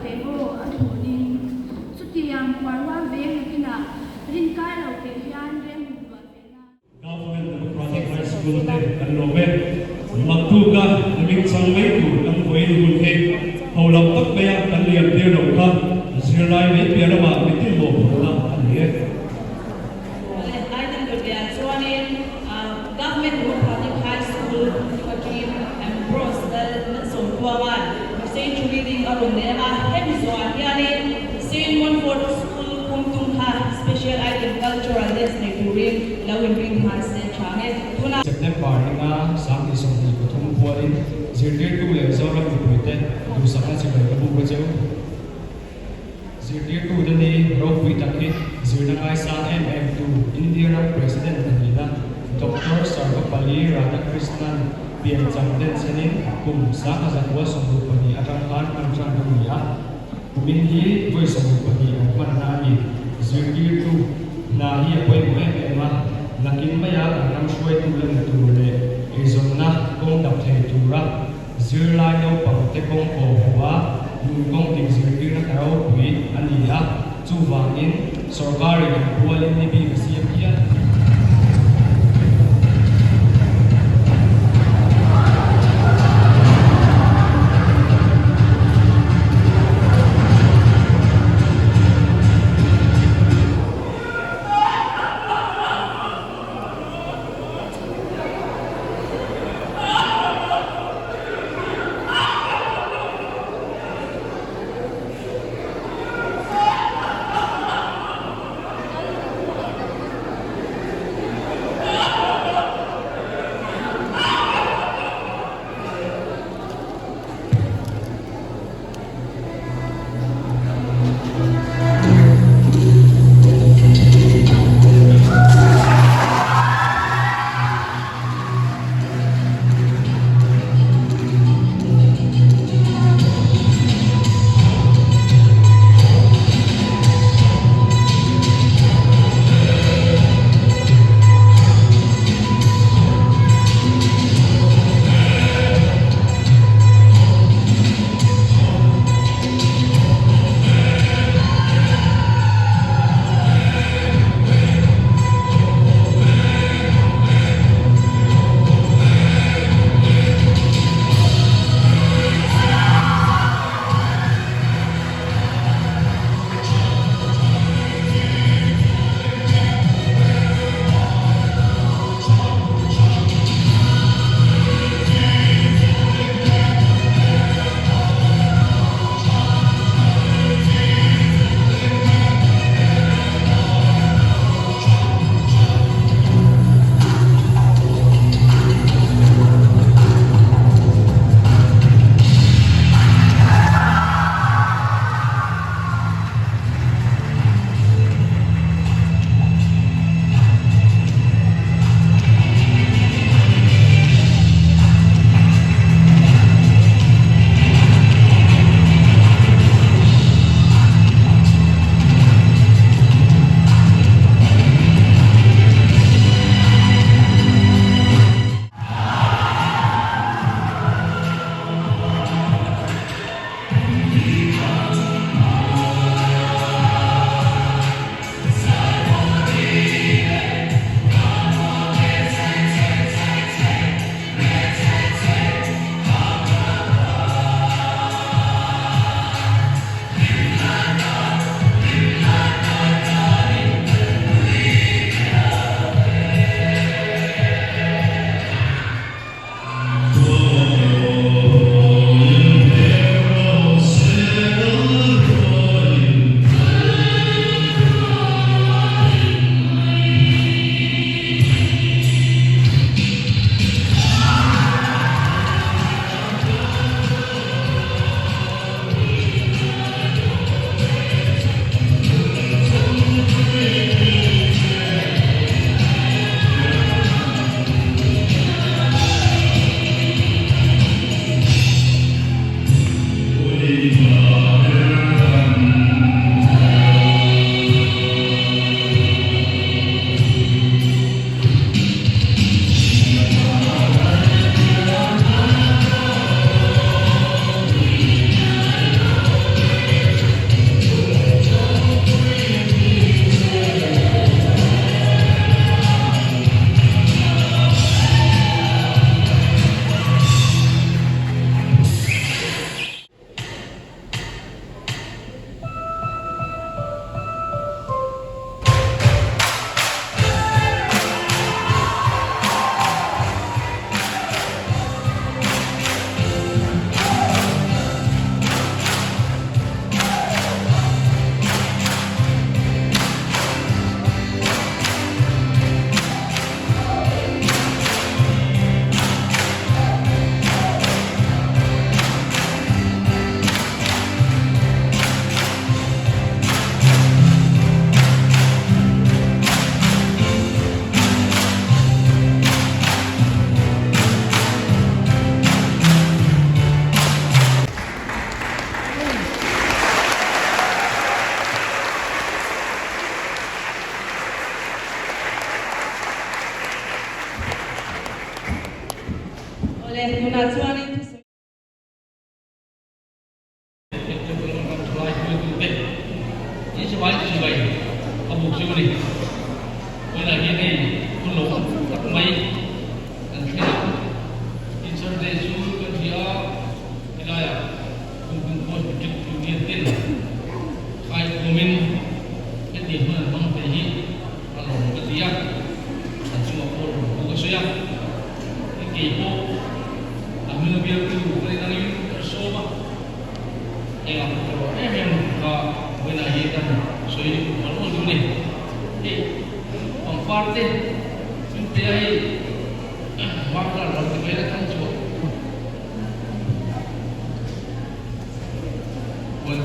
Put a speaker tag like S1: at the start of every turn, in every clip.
S1: ve maw a thlawnin. Chutiang Puarhuam veng nakinah rinkai lo teh hian rem hun luah ve nan.
S2: Government Democratic High School te kan lawm e. Naktuka hming chang mai tur kan vawiin hun hi ho lo tak maia kan liam tir lo kha zirlai mai piah lamah mitin mawhphurhna a ni e.
S3: Awle, item Dawtlian chuanin Government Democratic High School Secretary Ambrose Lalsawmtluanga'n Message Reading a rawn nei a, hemi zawhah hianin Saint Montfort School Kumtum kha Special Item Cultural Dance nei turin lo inring nghal se tha nge. Tunah.
S4: September ninga 2023 pualin zirtirtu leh Zoram mipuite duhsakna chibai ka buk a cheu. Zirtirtute ni ropui tak hi zirna ngaisang em em tu India ram President pahnihna Doctor Sarvepalli Radhakrishnan piancham denchhenin kum 1962 atang khan hman tan a ni a. Kumin hi vawi 62 an hmanna a ni. Zirtirtu hna hi a pawimawh em em a, nakin maia kan ram hruaitu la ni tur leh eizawnna kawng dap thei tura zirlai naupangte kawng aw hmuh a, nun kawng dik zirtirna hna ropui a ni a, chuvangin sawrkarin an pualin ni bik a siam hial a ni.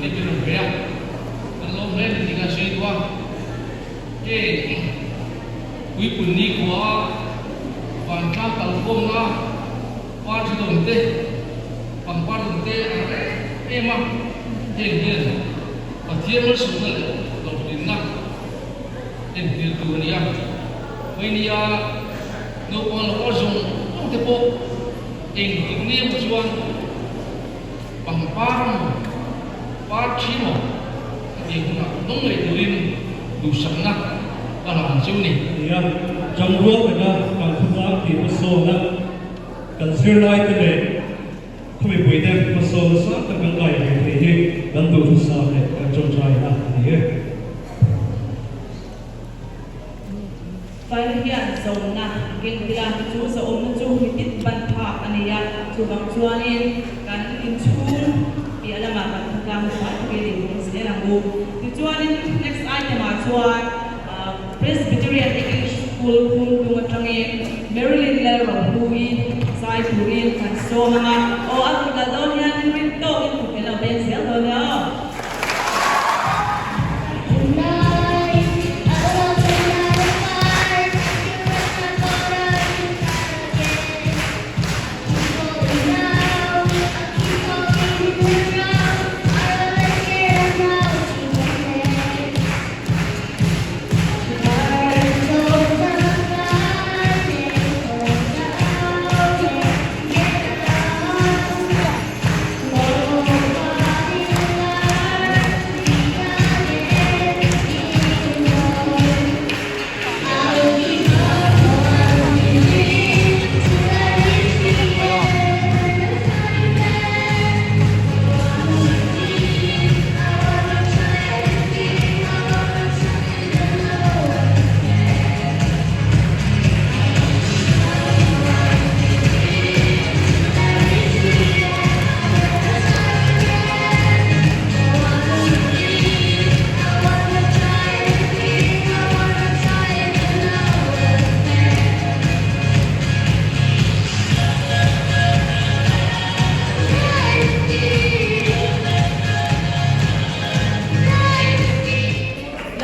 S5: te min rawn pe a, kan lawm hle ni tih kan sawi duh a. Hei Puipun nikhua a vantlang kalkhawmna party dawm te, pangpar dawm te a rem em a, heng hian Pathian malsawmna leh hlawhtlinna entirtu a ni a. Hmeinia naupang lo kal zawng zawng te pawh engtik ni emaw chuan pangpar emaw parthi emaw hetiang hunah dawng ngei turin duhsakna ka hlan cheu ni.
S2: Nia, changrual taka kan khawtlang tih hmasawn a, kan zirlaite leh khaw mipuite hmasawn nasa tak kan kai ve thei hi kan duhthusam leh kan tawngtaina a ni e.
S3: File hian zawnna a keng tel a, chu zaawmna chu mitin ban phak a nei a, chuvang chuanin kan inchhung piah lamah kan khawtlang fai takin inhawng zel ang u. Tichuanin next item ah chuan Presbyterian English School Khumtung atangin Marilyn Lalrohlu-i zai turin kan sawm ang a, aw a rawn kal dawn hian rin tawkin kut kan lo beng zel dawn nia aw.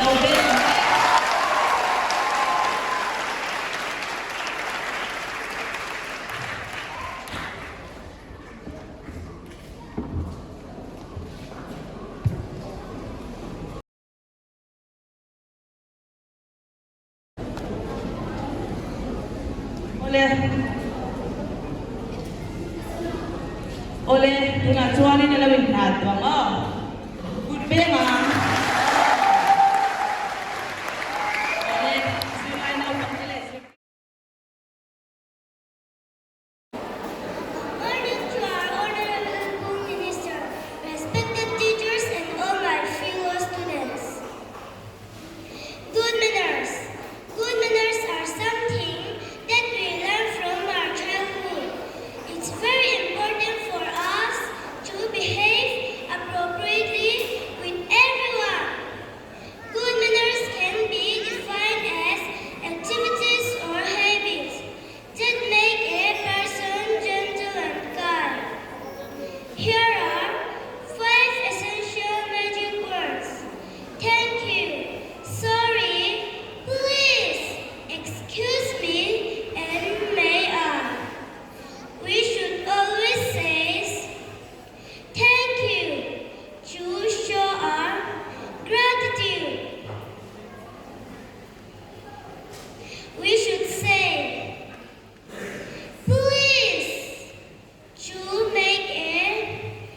S3: Lo bel ang e. Awle. Awle, tunah chuanin a lo inhlan tawh ang aw. Kut veng ang. Awle, zirlai naupang te leh zir.
S6: Good morning to our honorable minister, respected teachers and all my fellow students. Good manners. Good manners are something that we learn from our childhood. It's very important for us to behave appropriately with everyone. Good manners can be defined as activities or habits that make a person gentle and kind. Here are five essential magic words. Thank you, sorry, please, excuse me, and may I. We should always say thank you to show our gratitude. We should say, please, to make a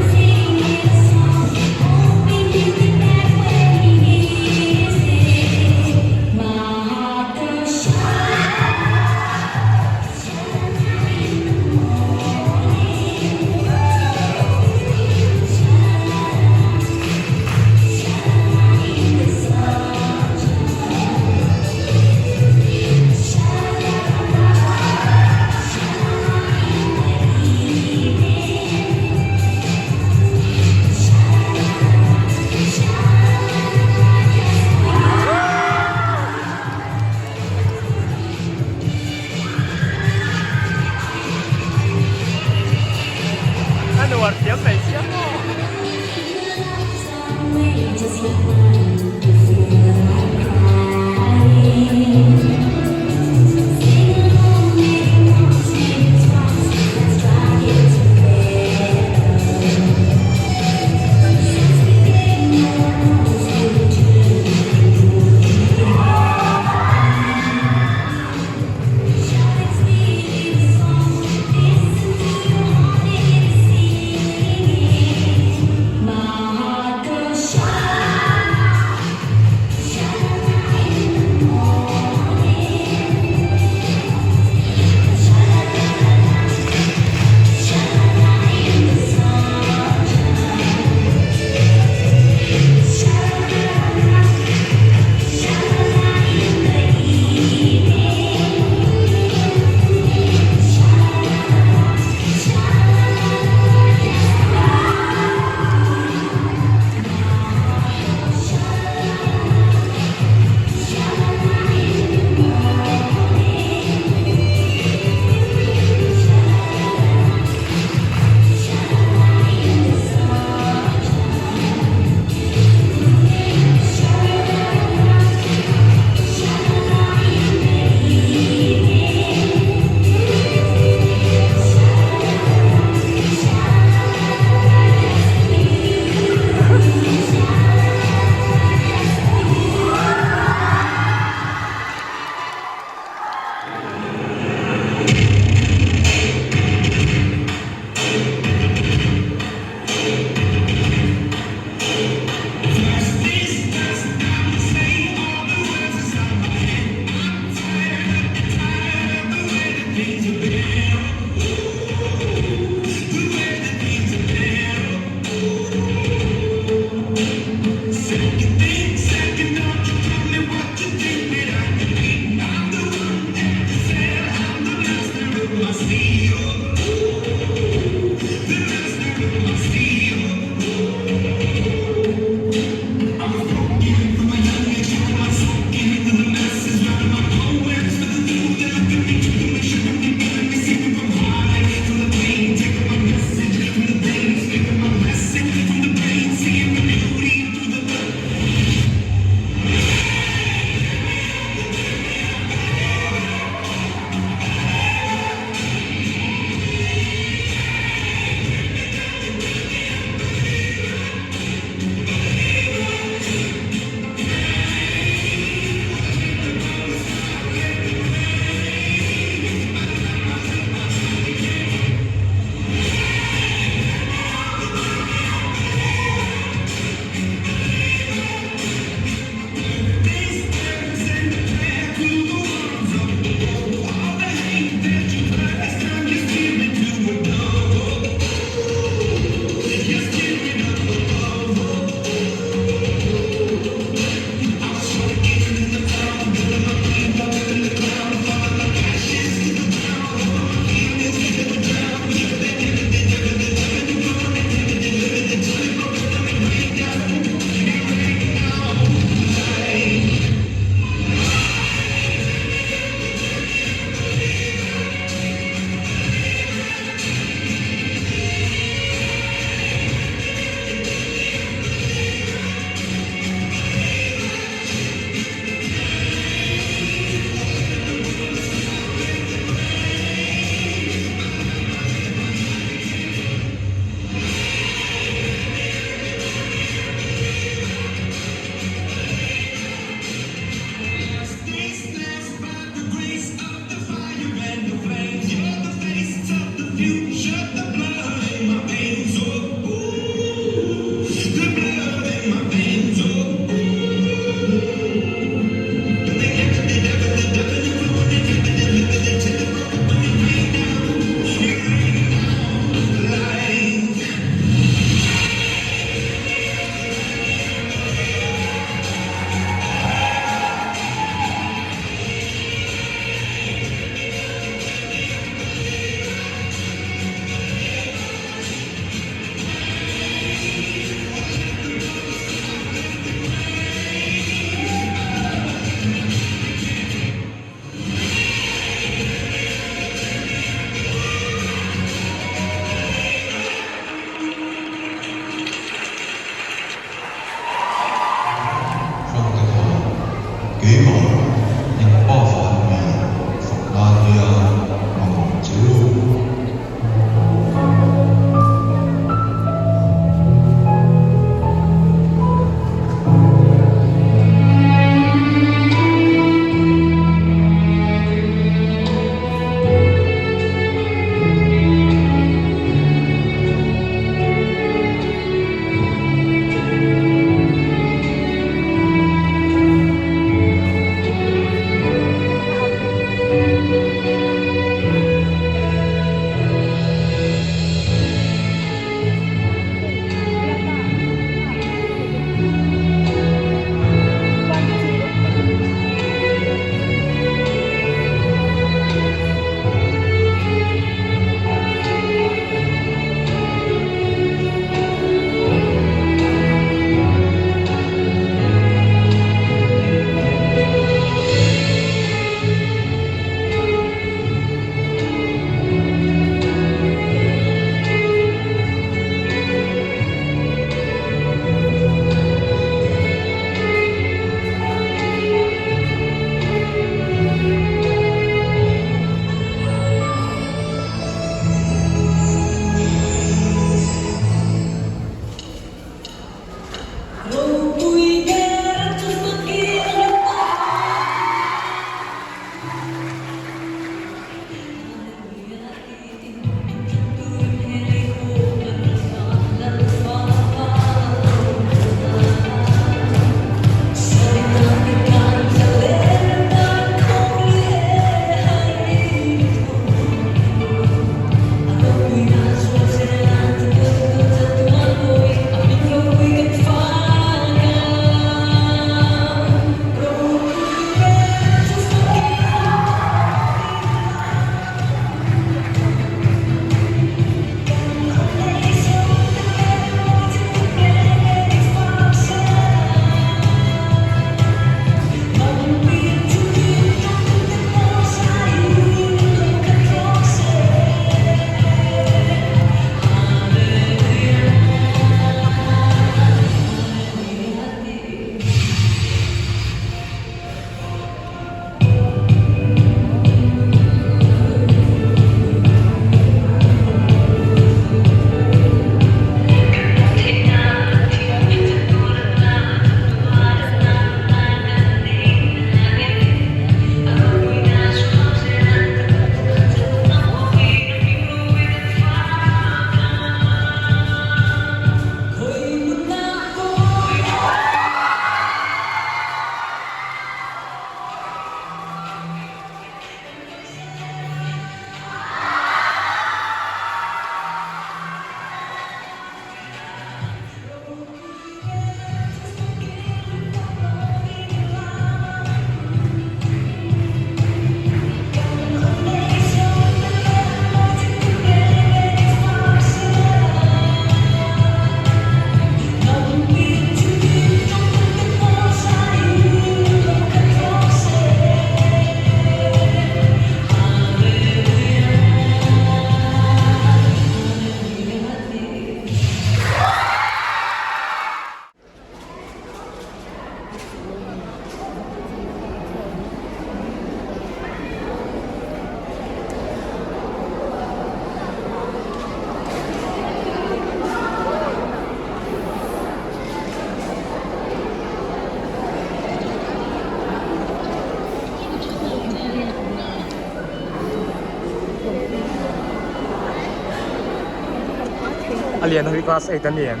S4: A lian ho hi class 8 an ni em?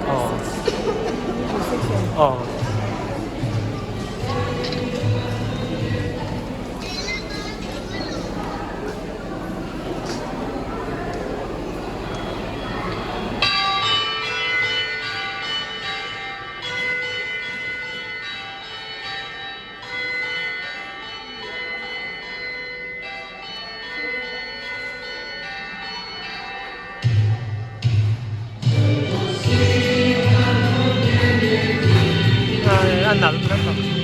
S4: Aw. Aw. A nalh vek ang.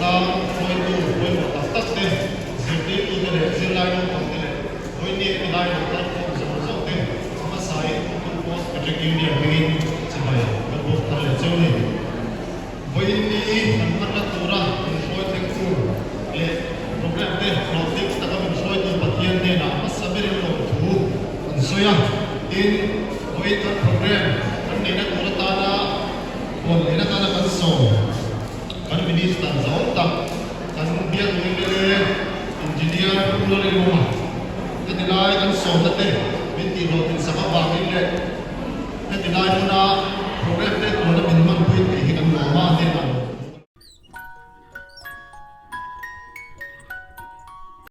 S7: Vantlang hruaitu pawimawh tak tak te, zirtirtute leh zirlai naupang te leh vawiin helai lo kal khawm zawng zawng te hmasain Pukul Post Matric Union hmingin chibai kan buk thar leh cheu ni. Vawiin ni kan hmanna tura min hruai thlengtu leh program te hlawhtling taka min hruaitu Pathian hnenah hmasa berin lawmthu an sawi a. Tin, vawiin kan program kan neihna tur atana huan neihna atana kan sawm kan Minister zawng tak kan biak mla Engineer Pu Lalrinawma heti lai kan sawmna te min tihhlawhtlin sak avangin leh Heti lai hmuna program te tuna min hmanpui tih hi kan lawm a, hnenah lo.